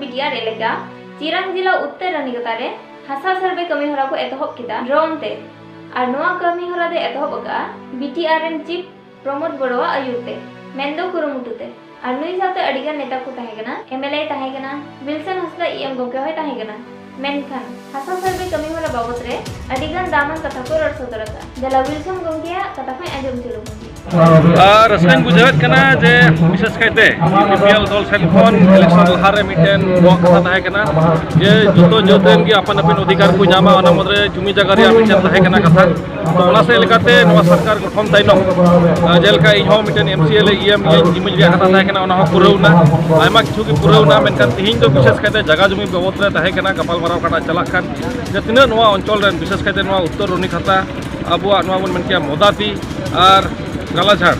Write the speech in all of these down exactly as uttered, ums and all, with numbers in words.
B T ᱟᱨ ᱮᱞᱟᱠᱟ ᱪᱤᱨᱟᱝ ᱡᱮᱞᱟ ᱩᱛᱛᱚᱨ ᱨᱟᱱᱤᱠᱟᱛᱟ ᱨᱮ ᱦᱟᱥᱟ ᱥᱟᱨᱵᱷᱮ ᱠᱟᱹᱢᱤ ᱦᱚᱨᱟ ᱠᱚ ᱮᱛᱚᱦᱚᱵ ᱠᱮᱫᱟ ᱰᱨᱳᱱ ᱛᱮ᱾ ᱟᱨ ᱱᱚᱣᱟ ᱠᱟᱹᱢᱤ ᱦᱚᱨᱟ ᱫᱚ ᱮᱛᱚᱦᱚᱵ ᱟᱠᱟᱫᱼᱟ ᱵᱤ ᱴᱤ ᱟᱨ ᱨᱮᱱ ᱪᱤᱯ ᱯᱨᱚᱢᱳᱫ ᱵᱚᱲᱚᱣᱟᱜ ᱟᱹᱭᱩᱨ ᱛᱮ, ᱢᱮᱱᱫᱚ ᱠᱩᱨᱩᱢᱩᱴᱩ ᱛᱮ᱾ ᱟᱨ ᱱᱩᱭ ᱥᱟᱶᱛᱮ ᱟᱹᱰᱤᱜᱟᱱ ᱱᱮᱛᱟ ᱠᱚ ᱛᱟᱦᱮᱸ ᱠᱟᱱᱟ, ᱮᱢ ᱮᱞ ᱮ ᱛᱟᱦᱮᱸ ᱠᱟᱱᱟ, ᱣᱤᱞᱥᱚᱱ ᱦᱟᱸᱥᱫᱟ ᱤ ᱮᱢ ᱜᱚᱢᱠᱮ ᱦᱚᱸᱭ ᱛᱟᱦᱮᱸ ᱠᱟᱱᱟ᱾ ᱢᱮᱱᱠᱷᱟᱱ ᱦᱟᱥᱟ ᱥᱟᱨᱵᱷᱮ ᱠᱟᱹᱢᱤ ᱦᱚᱨᱟ ᱵᱟᱵᱚᱛ ᱨᱮ ᱟᱹᱰᱤᱜᱟᱱ ᱫᱟᱢᱟᱱ ᱠᱟᱛᱷᱟ ᱠᱚ ᱨᱚᱲ ᱥᱚᱫᱚᱨ ᱟᱠᱟᱫᱼᱟ᱾ ᱫᱮᱞᱟ ᱣᱤᱞᱥᱚᱱ ᱜᱚᱢᱠᱮᱭᱟᱜ ᱠᱟᱛᱷᱟ ᱠᱚᱧ ᱟᱸᱡᱚᱢ ᱦᱚᱪᱚ ᱞᱮᱵᱚᱱ ᱜᱮ᱾ ᱟᱨ ᱨᱟᱹᱥᱠᱟᱹᱧ ᱵᱩᱡᱷᱟᱹᱣᱮᱫ ᱠᱟᱱᱟ ᱡᱮ ᱵᱤᱥᱮᱥ ᱠᱟᱭᱛᱮ ᱤᱭᱩ ᱯᱤ ᱯᱤ ᱮᱞ ᱫᱚᱞ ᱥᱮᱱ ᱠᱷᱚᱱ ᱤᱞᱮᱠᱥᱚᱱ ᱞᱟᱦᱟᱨᱮ ᱢᱤᱫᱴᱮᱱ ᱱᱚᱣᱟ ᱠᱟᱛᱷᱟ ᱛᱟᱦᱮᱸ ᱠᱟᱱᱟ ᱡᱮ ᱡᱚᱛᱚ ᱡᱟᱹᱛ ᱨᱮᱱ ᱜᱮ ᱟᱯᱟᱱ ᱟᱹᱯᱤᱱ ᱚᱫᱷᱤᱠᱟᱨ ᱠᱚ ᱧᱟᱢᱟ, ᱚᱱᱟ ᱢᱩᱫᱽᱨᱮ ᱡᱩᱢᱤ ᱡᱟᱭᱜᱟ ᱨᱮᱭᱟᱜ ᱢᱤᱫᱴᱮᱱ ᱛᱟᱦᱮᱸ ᱠᱟᱱᱟ ᱠᱟᱛᱷᱟ᱾ ᱛᱚ ᱚᱱᱟ ᱥᱮᱫ ᱞᱮᱠᱟᱛᱮ ᱱᱚᱣᱟ ᱥᱚᱨᱠᱟᱨ ᱜᱚᱴᱷᱚᱱ ᱛᱟᱭᱱᱚᱢ, ᱟᱨ ᱡᱮᱞᱮᱠᱟ ᱤᱧ ᱦᱚᱸ ᱢᱤᱫᱴᱮᱱ ᱮᱢ C L A E M ᱤᱭᱟᱹᱧ ᱡᱩᱢᱤ ᱨᱮᱭᱟᱜ ᱠᱟᱛᱷᱟ ᱛᱟᱦᱮᱸ ᱠᱟᱱᱟ, ᱚᱱᱟ ᱦᱚᱸ ᱯᱩᱨᱟᱹᱣ ᱮᱱᱟ, ᱟᱭᱢᱟ ᱠᱤᱪᱷᱩ ᱜᱮ ᱯᱩᱨᱟᱹᱣ ᱮᱱᱟ᱾ ᱢᱮᱱᱠᱷᱟᱱ ᱛᱤᱦᱤᱧ ᱫᱚ ᱵᱤᱥᱮᱥ ᱠᱟᱭᱛᱮ ᱡᱟᱭᱜᱟ ᱡᱩᱢᱤ ᱵᱟᱵᱚᱛ ᱨᱮ ᱛᱟᱦᱮᱸ ᱠᱟᱱᱟ ᱜᱟᱯᱟᱞᱢᱟᱨᱟᱣ ᱚᱠᱟᱴᱟᱜ ᱪᱟᱞᱟᱜ ᱠᱟᱱ, ᱡᱮ ᱛᱤᱱᱟᱹᱜ ᱱᱚᱣᱟ ᱚᱧᱪᱚᱞ ᱨᱮᱱ, ᱵᱤᱥᱮᱥ ᱠᱟᱭᱛᱮ ᱱᱚᱣᱟ ᱩᱛᱛᱚᱨ ᱨᱚᱱᱤᱠᱷᱟᱛᱟ, ᱟᱵᱚᱣᱟᱜ ᱱᱚᱣᱟ ᱵᱚᱱ ᱢᱮᱱ ᱠᱮᱭᱟ ᱢᱚᱫᱟᱯᱤ ᱟᱨ ᱜᱟᱞᱟᱡᱷᱟᱲ,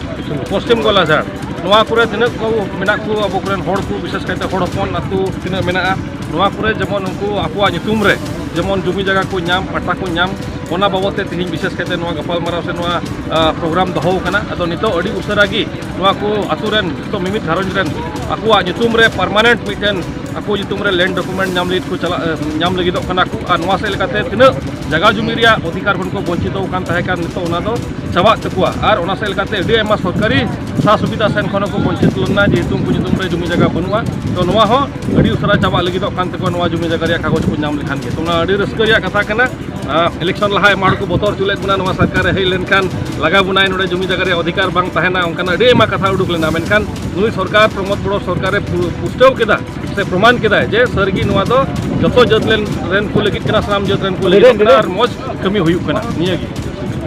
ᱯᱚᱥᱪᱤᱢ ᱜᱚᱞᱟᱡᱷᱟᱲ, ᱱᱚᱣᱟ ᱠᱚᱨᱮ ᱛᱤᱱᱟᱹᱜ ᱠᱚ ᱢᱮᱱᱟᱜ ᱠᱚ ᱟᱵᱚ ᱠᱚᱨᱮᱱ ᱦᱚᱲ ᱠᱚ, ᱵᱤᱥᱮᱥ ᱠᱟᱭᱛᱮ ᱦᱚᱲ ᱦᱚᱯᱚᱱ ᱟᱹᱛᱩ ᱛᱤᱱᱟᱹᱜ ᱢᱮᱱᱟᱜᱼᱟ, ᱱᱚᱣᱟ ᱠᱚᱨᱮ ᱡᱮᱢᱚᱱ ᱩᱱᱠᱩ ᱟᱠᱚᱣᱟᱜ ᱧᱩᱛᱩᱢ ᱨᱮ ᱡᱮᱢᱚᱱ ᱡᱩᱢᱤ ᱡᱟᱭᱜᱟ ᱠᱚ ᱧᱟᱢ, ᱯᱟᱴᱟ ᱠᱚ ᱧᱟᱢ, ᱚᱱᱟ ᱵᱟᱵᱚᱫ ᱛᱮ ᱛᱮᱦᱮᱧ ᱵᱤᱥᱮᱥ ᱠᱟᱭᱛᱮ ᱱᱚᱣᱟ ᱜᱟᱯᱟᱞᱢᱟᱨᱟᱣ ᱥᱮ ᱱᱚᱣᱟ, ᱟ, ᱯᱨᱳᱜᱨᱟᱢ ᱫᱚᱦᱚ ᱟᱠᱟᱱᱟ᱾ ᱟᱫᱚ ᱱᱤᱛᱚᱜ ᱟᱹᱰᱤ ᱩᱥᱟᱹᱨᱟ ᱜᱮ ᱱᱚᱣᱟ ᱠᱚ ᱟᱹᱛᱩ ᱨᱮᱱ ᱡᱚᱛᱚ ᱢᱤᱢᱤᱫ ᱜᱷᱟᱨᱚᱸᱡᱽ ᱨᱮᱱ ᱟᱠᱚᱣᱟᱜ ᱧᱩᱛᱩᱢ ᱨᱮ ᱯᱟᱨᱢᱟᱱᱮᱱᱴ ᱢᱤᱫᱴᱮᱱ ᱟᱠᱚ ᱧᱩᱛᱩᱢ ᱨᱮ ᱞᱮᱱᱰ ᱰᱚᱠᱩᱢᱮᱱᱴ ᱧᱟᱢ ᱞᱟᱹᱜᱤᱫ ᱠᱚ ᱪᱟᱞᱟᱜ, ᱮ, ᱧᱟᱢ ᱞᱟᱹᱜᱤᱫᱚᱜ ᱠᱟᱱᱟ ᱠᱚ᱾ ᱟᱨ ᱱᱚᱣᱟ ᱥᱮᱫ ᱞᱮᱠᱟᱛᱮ ᱛᱤᱱᱟᱹᱜ ᱡᱟᱭᱜᱟ ᱡᱩᱢᱤ ᱨᱮᱭᱟᱜ ᱚᱫᱷᱤᱠᱟᱨ ᱠᱷᱚᱱ ᱠᱚ ᱵᱚᱧᱪᱤᱛᱚ ᱠᱟᱱ ᱛᱟᱦᱮᱸ ᱠᱟᱱ, ᱱᱤᱛᱚᱜ ᱚᱱᱟ ᱫᱚ ᱪᱟᱵᱟᱜ ᱛᱟᱠᱚᱣᱟ᱾ ᱟᱨ ᱚᱱᱟ ᱥᱮᱫ ᱞᱮᱠᱟᱛᱮ ᱟᱹᱰᱤ ᱟᱭᱢᱟ ᱥᱚᱨᱠᱟᱨᱤ ᱥᱟᱦ ᱥᱩᱵᱤᱫᱷᱟ ᱥᱮᱱ ᱠᱷᱚᱱ ᱦᱚᱸᱠᱚ ᱵᱚᱧᱪᱤᱛ ᱞᱮᱱᱟ, ᱡᱮᱦᱮᱛᱩ ᱩᱱᱠᱩ ᱧᱩᱛᱩᱢ ᱨᱮ ᱡᱩᱢᱤ ᱡᱟᱭᱜᱟ ᱵᱟᱹᱱᱩᱜᱼᱟ᱾ ᱛᱚ ᱱᱚᱣᱟ ᱦᱚᱸ ᱟᱹᱰᱤ ᱩᱥᱟᱹᱨᱟ ᱪᱟᱵᱟᱜ ᱞᱟᱹᱜᱤᱫᱚᱜ ᱠᱟᱱ ᱛᱟᱠᱚᱣᱟ, ᱱᱚᱣᱟ ᱡᱩᱢᱤ ᱡᱟᱭᱜᱟ ᱨᱮᱭᱟᱜ ᱠᱟᱜᱚᱡᱽ ᱠᱚ ᱧᱟᱢ ᱞᱮᱠᱷᱟᱱ ᱜᱮ᱾ ᱛᱚ ᱚᱱᱟ ᱟᱹᱰᱤ ᱨᱟᱹᱥᱠᱟᱹ ᱨᱮᱭᱟᱜ ᱠᱟᱛᱷᱟ ᱠᱟᱱᱟ᱾ ᱟᱸ, ᱤᱞᱮᱠᱥᱚᱱ ᱞᱟᱦᱟ ᱟᱭᱢᱟ ᱦᱚᱲ ᱠᱚ ᱵᱚᱛᱚᱨ ᱦᱚᱪᱚ ᱞᱮᱫ ᱵᱚᱱᱟ, ᱱᱚᱣᱟ ᱥᱚᱨᱠᱟᱨ ᱨᱮ ᱦᱮᱡ ᱞᱮᱱᱠᱷᱟᱱ ᱞᱟᱜᱟ ᱵᱚᱱᱟᱭ, ᱱᱚᱰᱮ ᱡᱩᱢᱤ ᱡᱟᱭᱜᱟ ᱨᱮᱭᱟᱜ ᱚᱫᱷᱤᱠᱟᱨ ᱵᱟᱝ ᱛᱟᱦᱮᱱᱟ, ᱚᱱᱠᱟᱱᱟᱜ ᱟᱹᱰᱤ ᱟᱭᱢᱟ ᱠᱟᱛᱷᱟ ᱩᱰᱩᱠ ᱞᱮᱱᱟ᱾ ᱢᱮᱱᱠᱷᱟᱱ ᱱᱩᱭ ᱥᱚᱨᱠᱟᱨ, ᱯᱨᱚᱢᱳᱫ ᱵᱚᱲᱚ ᱥᱚᱨᱠᱟᱨᱮ ᱯᱩ-, ᱯᱩᱥᱴᱟᱹᱣ ᱠᱮᱫᱟ ᱥᱮ ᱯᱨᱚᱢᱟᱱ ᱠᱮᱫᱟᱭ ᱡᱮ ᱥᱟᱹᱨᱤᱜᱮ ᱱᱚᱣᱟ ᱫᱚ ᱡᱚᱛᱚ ᱡᱟᱹᱛ ᱞᱮᱱ, ᱨᱮᱱ ᱠᱚ ᱞᱟᱹᱜᱤᱫ ᱠᱟᱱᱟ, ᱥᱟᱱᱟᱢ ᱡᱟᱹᱛ ᱨᱮᱱ ᱠᱚ ᱞᱟᱹᱜᱤᱫ ᱠᱟᱱᱟ ᱟᱨ ᱢᱚᱡᱽ ᱠᱟᱹᱢᱤ ᱦᱩᱭᱩᱜ ᱠᱟᱱᱟ, ᱱᱤᱭᱟᱹ ᱜᱮ᱾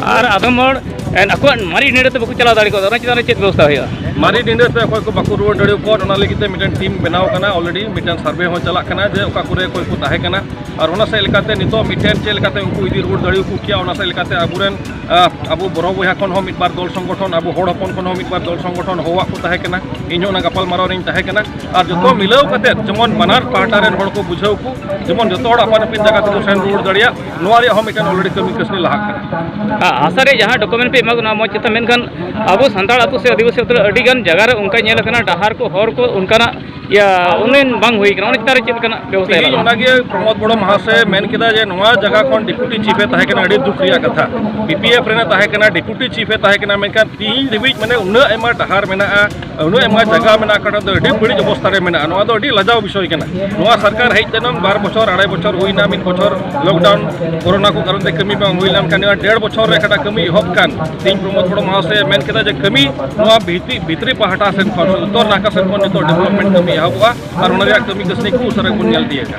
ᱟᱨ ᱟᱫᱚᱢ ᱦᱚᱲ, ᱮᱱ, ᱟᱠᱚᱣᱟᱜ ᱢᱟᱨᱮ ᱰᱤᱸᱰᱟᱹ ᱛᱮ ᱵᱟᱠᱚ ᱪᱟᱞᱟᱣ ᱫᱟᱲᱮ ᱠᱚᱣᱟ, ᱚᱱᱟ ᱪᱮᱛᱟᱱ ᱨᱮ ᱪᱮᱫ ᱵᱮᱵᱚᱥᱛᱷᱟ ᱦᱩᱭᱩᱜᱼᱟ? ᱢᱟᱨᱮ ᱰᱤᱸᱰᱟᱹ ᱛᱮ ᱚᱠᱚᱭ ᱠᱚ ᱵᱟᱠᱚ ᱨᱩᱣᱟᱹᱲ ᱫᱟᱲᱮ ᱟᱠᱚᱣᱟ, ᱚᱱᱟ ᱞᱟᱹᱜᱤᱫ ᱛᱮ ᱢᱤᱫᱴᱮᱱ ᱴᱤᱢ ᱵᱮᱱᱟᱣ ᱟᱠᱟᱱᱟ, ᱚᱞᱨᱮᱰᱤ ᱢᱤᱫᱴᱮᱱ ᱥᱟᱨᱵᱷᱮ ᱦᱚᱸ ᱪᱟᱞᱟᱜ ᱠᱟᱱᱟ ᱡᱮ ᱚᱠᱟ ᱠᱚᱨᱮ ᱚᱠᱚᱭ ᱠᱚ ᱛᱟᱦᱮᱸ ᱠᱟᱱᱟ᱾ ᱟᱨ ᱚᱱᱟ ᱥᱮᱫ ᱞᱮᱠᱟᱛᱮ ᱱᱤᱛᱚᱜ ᱢᱤᱫᱴᱮᱱ ᱪᱮᱫ ᱞᱮᱠᱟᱛᱮ ᱩᱱᱠᱩ ᱤᱫᱤ ᱨᱩᱣᱟᱹᱲ ᱫᱟᱲᱮ ᱟᱠᱚ ᱠᱮᱭᱟ, ᱚᱱᱟ ᱥᱮᱫ ᱞᱮᱠᱟᱛᱮ ᱟᱵᱚᱨᱮᱱ, ᱟ, ᱟᱵᱚ ᱵᱚᱨᱚ ᱵᱚᱭᱦᱟ ᱠᱷᱚᱱ ᱦᱚᱸ ᱢᱤᱫ ᱵᱟᱨ ᱫᱚᱞ ᱥᱚᱝᱜᱚᱴᱷᱚᱱ, ᱟᱵᱚ ᱦᱚᱲ ᱦᱚᱯᱚᱱ ᱠᱷᱚᱱ ᱦᱚᱸ ᱢᱤᱫ ᱵᱟᱨ ᱫᱚᱞ ᱥᱚᱝᱜᱚᱴᱷᱚᱱ ᱦᱚᱦᱚᱣᱟᱜ ᱠᱚ ᱛᱟᱦᱮᱸ ᱠᱟᱱᱟ᱾ ᱤᱧ ᱦᱚᱸ ᱚᱱᱟ ᱜᱟᱯᱟᱞᱢᱟᱨᱟᱣ ᱨᱤᱧ ᱛᱟᱦᱮᱸ ᱠᱟᱱᱟ᱾ ᱟᱨ ᱡᱚᱛᱚ ᱢᱤᱞᱟᱹᱣ ᱠᱟᱛᱮ ᱡᱮᱢᱚᱱ ᱵᱟᱱᱟᱨ ᱯᱟᱦᱴᱟ ᱨᱮᱱ ᱦᱚᱲ ᱠᱚ ᱵᱩᱡᱷᱟᱹᱣ ᱠᱚ, ᱡᱮᱢᱚᱱ ᱡᱚᱛᱚ ᱦᱚᱲ ᱟᱯᱟᱱ ᱟᱹᱯᱤᱱ ᱡᱟᱭᱜᱟ ᱛᱮᱠᱚ ᱥᱮᱱ ᱨᱩᱣᱟᱹᱲ ᱫᱟᱲᱮᱭᱟᱜ, ᱱᱚᱣᱟ ᱨᱮᱭᱟᱜ ᱦᱚᱸ ᱢᱤᱫᱴᱮᱱ ᱚᱞᱨᱮᱰᱤ ᱠᱟᱹᱢᱤ ᱠᱟᱹᱥᱱᱤ ᱞᱟᱦᱟᱜ ᱠᱟᱱᱟ᱾ ᱦᱟ-, ᱦᱟᱥᱟ ᱨᱮ ᱡᱟᱦᱟᱸ ᱰᱚᱠᱩᱢᱮᱱᱴ ᱯᱮ ᱚᱱᱟ ᱢᱚᱡᱽ ᱠᱟᱛᱷᱟ, ᱢᱮᱱᱠᱷᱟᱱ ᱟᱵᱚ ᱥᱟᱱᱛᱟᱲ ᱟᱹᱛᱩ ᱥᱮ ᱟᱹᱫᱤᱵᱟᱹᱥᱤ ᱟᱹᱛᱩ ᱨᱮ ᱟᱹᱰᱤ ᱜᱟᱱ ᱡᱟᱭᱜᱟ ᱨᱮ ᱚᱱᱠᱟ ᱧᱮᱞ ᱟᱠᱟᱱᱟ, ᱰᱟᱦᱟᱨ ᱠᱚ, ᱦᱚᱨ ᱠᱚ ᱚᱱᱠᱟᱱᱟᱜ ᱤᱭᱟᱹ ᱩᱱᱱᱚᱭᱚᱱ ᱵᱟᱝ ᱦᱩᱭ ᱠᱟᱱᱟ᱾ ᱚᱱᱟ ᱪᱮᱛᱟᱱ ᱨᱮ ᱪᱮᱫ ᱞᱮᱠᱟᱱᱟᱜ ᱵᱮᱵᱚᱥᱛᱷᱟ ᱛᱮᱦᱮᱧ ᱦᱮᱱᱟᱜᱼᱟ? ᱚᱱᱟᱜᱮ ᱯᱨᱚᱢᱳᱫ ᱵᱚᱲᱚ ᱢᱟᱦᱟᱥᱚᱭ ᱢᱮᱱ ᱠᱮᱫᱟ ᱡᱮ ᱱᱚᱣᱟ ᱡᱟᱭᱜᱟ ᱠᱷᱚᱱ ᱰᱮᱯᱩᱴᱤ ᱪᱤᱯᱷ ᱮ ᱛᱟᱦᱮᱸ ᱠᱟᱱᱟ, ᱟᱹᱰᱤ ᱫᱩᱠ ᱨᱮᱭᱟᱜ ᱠᱟᱛᱷᱟ᱾ ᱵᱤᱯᱤᱮᱯᱷ ᱨᱮᱱ ᱮ ᱛᱟᱦᱮᱸ ᱠᱟᱱᱟ, ᱰᱮᱯᱩᱴᱤ ᱪᱤᱯᱷ ᱮ ᱛᱟᱦᱮᱸ ᱠᱟᱱᱟ, ᱢᱮᱱᱠᱷᱟᱱ ᱛᱤᱦᱤᱧ ᱫᱷᱟᱹᱵᱤᱡ ᱢᱟᱱᱮ ᱩᱱᱟᱹᱜ ᱟᱭᱢᱟ ᱰᱟᱦᱟᱨ ᱢᱮᱱᱟᱜᱼᱟ, ᱩᱱᱟᱹᱜ ᱟᱭᱢᱟ ᱡᱟᱭᱜᱟ ᱢᱮᱱᱟᱜᱼᱟ, ᱚᱠᱟᱴᱟᱜ ᱫᱚ ᱟᱹᱰᱤ ᱵᱟᱹᱲᱤᱡ ᱚᱵᱚᱥᱛᱟ ᱨᱮ ᱢᱮᱱᱟᱜᱼᱟ᱾ ᱱᱚᱣᱟ ᱫᱚ ᱟᱹᱰᱤ ᱞᱟᱡᱟᱣ ᱵᱤᱥᱚᱭ ᱠᱟᱱᱟ᱾ ᱱᱚᱣᱟ ᱥᱚᱨᱠᱟᱨ ᱦᱮᱡ ᱛᱟᱭᱱᱚᱢ ᱵᱟᱨ ᱵᱚᱪᱷᱚᱨ, ᱟᱲᱟᱭ ᱵᱚᱪᱷᱚᱨ ᱦᱩᱭᱱᱟ, ᱢᱤᱫ ᱵᱚᱪᱷᱚᱨ ᱞᱚᱠᱰᱟᱣᱩᱱ ᱠᱚᱨᱳᱱᱟ ᱠᱚ ᱠᱟᱨᱚᱱ ᱛᱮ ᱠᱟᱹᱢᱤ ᱵᱟᱝ ᱦᱩᱭ ᱞᱮᱱᱠᱷᱟᱱ, ᱱᱚᱣᱟ ᱰᱮᱲ ᱵᱚᱪᱷᱚᱨ ᱨᱮ ᱚᱠᱟᱴᱟᱜ ᱠᱟᱹᱢᱤ ᱮᱦᱚᱵ ᱠᱟᱱ, ᱛᱮᱦᱮᱧ ᱯᱨᱚᱢᱳᱫ ᱵᱚᱲᱚ ᱢᱟᱦᱟᱥᱚᱭ ᱮ ᱢᱮᱱ ᱠᱮᱫᱟ ᱡᱮ ᱠᱟᱹᱢᱤ ᱱᱚᱣᱟ ᱵᱷᱤᱛᱤ-, ᱵᱷᱤᱛᱨᱤ ᱯᱟᱦᱴᱟ ᱥᱮᱱ ᱠᱷᱚᱱ, ᱩᱛᱛᱚᱨ ᱱᱟᱠᱷᱟ ᱥᱮᱱ ᱠᱷᱚᱱ ᱱᱤᱛᱚᱜ ᱰᱮᱵᱷᱞᱚᱯᱢᱮᱱᱴ ᱠᱟᱹᱢᱤ ᱮᱦᱚᱵᱚᱜᱼᱟ ᱟᱨ ᱚᱱᱟ ᱨᱮᱭᱟᱜ ᱠᱟᱹᱢᱤ ᱠᱟᱹᱥᱱᱤ ᱠᱚ ᱩᱥᱟᱹᱨᱟ ᱵᱚᱱ ᱧᱮᱞ ᱤᱫᱤᱭᱟ᱾